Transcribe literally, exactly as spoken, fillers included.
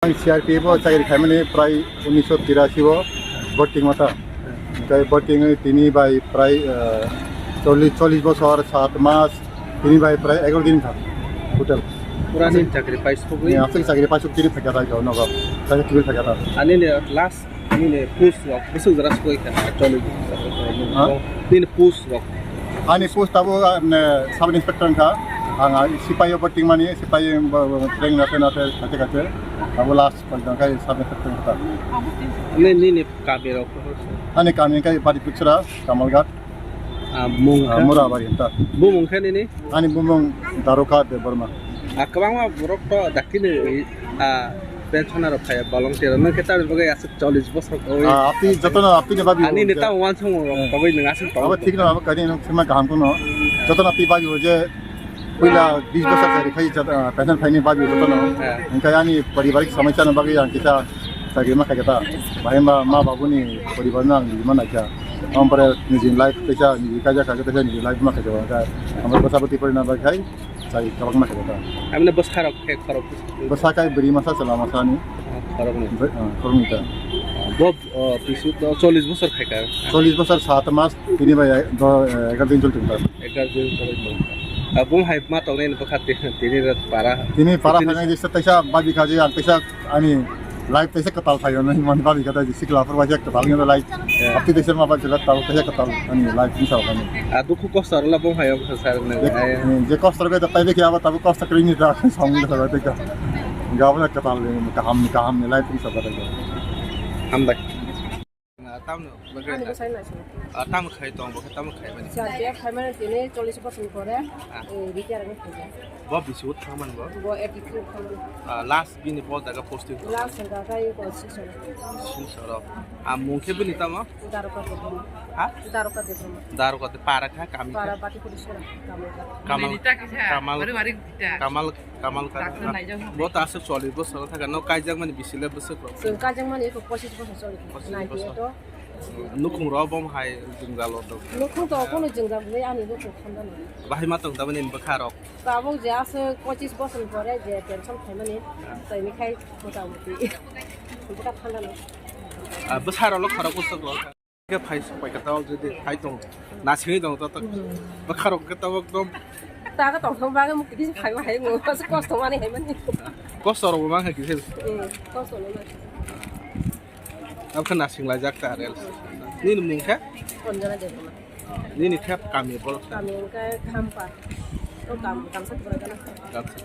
Ang C R P F o chakri khaimani prai unisho tirasi o voting mata. Hwnkhe voting tini bai prai, eh, chollish, chollish bosor, sat mas, tini bai prai egaro din kha total. Pura nini chakri paisugwi? Ni aswk chakri paisuk tini phaikha tai nogo. Chakri tini phaikha tai. Ani ni last nini post rok bwswk jora sugwi kha chollish bosor? Ha? Nini post rok? Ani post abo, ah, ne, sub inspector wngkha. Ang, ah, sipai o voting mani, sipai, bo, bo, training nate, nate, khaite, khaite. Abo last post wngkha sub inspector wngkha. Nini, nini kami rok? Ani kami wngkha Bari Puchura, Kamalghat. Ah, mung ah, kha? Murabari hinta. Bumung kha nini? Ani bumung Daruka Debbarma. Ah, kwbangma borok to dakti ni, ah, pensioner rok phai volunteer. Nwng khe tamni bagwi aswk chollish bosor koi. Ah, api jotono api ni bagwi. Ani ni tamo wansong rok koboi nwng aswk tongo. Abo thik no, abo kani nwng thima kaham kuno. Jotono api bagwi je puila bis bosor kari khai jat-, ah, pension phaini bagwi jotono. Eh. Hwnkhe ani paribarik somosya no bagwi ang kisa chakri ma khaikha ta. Bahai ma, ma babu ni poribar no ang rima naikha. Ompore niji life kaisa niji kaja khaikha, kaisa niji life ma khaikha. Hwnkhe ang bwsa bwtwi porina bagwi khai. Chai kwbangma khe ta. Amne bwsarok khe khorok bwsa. Bwsa kai bwrwi masa chwla masa ni. Ah, khoroknwi. Bw-, ah, khoroknwi ta. Bo, oh, bisu to chollish bosor khaikha. Chollish bosor sat mas, tini bai ek-, do, eh, egar din choli tongkha. Egar din choli tongkha. Ah, bung hai ma tongnai ni bwkha ti-, tini rat para. Tini para tini phainai jesa taisa babi khaji ang taisa Ani life taisa kwtal phaio nai man bari kata sikla phor waisa kwtal ngi life. Yeah. Apni taisa ma bari kwtal taisa kwtal ani life ni sao kani. Ah, dukhu kosto rwla bong phaio sar nai. Je kosto rwla ta paibe kya ba tabu kosto kri ni ta song ni ta ta. Gabla kwtal ni kaham ni kaham ni life ni sao kata. Hambai. Ah, tamno bagwi ani na. Bwsai naising. Ah, tamo khai tong, bo khe tamo khai mani. Sir, B F khai mani tini chollish bosor ni pore, ah, eh, retire wngwi phaijak. Bo bisi o thang man bo? Bo eighty three thang mani. Ah, last bini bo daga posting. Last daga kai ko sisoro. Sisoro. Ah, mung khe bini tamo? Daruka Debbarma. Ha? Daruka Debbarma. Daruka de para kha kami kha? Para Bati Puri Sora, Kamal. Kamal. Kamal. Kamal. Kamal kar. Bo ta aswk chollish bosor thaka no kaijak mani bisi le bwswk rok. Chwng kaijak mani eko pochis bosor choli. Pochis bosor. Naidi to. Nukhung ro bom hai jwngjal o dok. Nukhung to kono jwngjal gwi ani nukhung khanda no. Bahai ma tong tamani bwkha rok. Tabuk je aswk pochis bosor pore je pension khaimani. Taini khai mota moti. Bwkha khanda no. Ah, bwsa rok lo khorok bosok rok. Khe phai sok pai khe tabuk jodi phai tong, nasingwi tong tato. Hmm. Bwkha rok khe tabuk ekdom. Taga tong thang bagwi mukti phai ma hai mo, kosto mani hai mani. Kosto rok bo mang hai kisa. Hmm, kosto no mani. Abkhe nasing laijak ta real. Nini mung khe? Anjana Debbarma. Nini khe kami bol? Kami khe Khampa. To kam, Kamsa Tripura gana. Kamsa.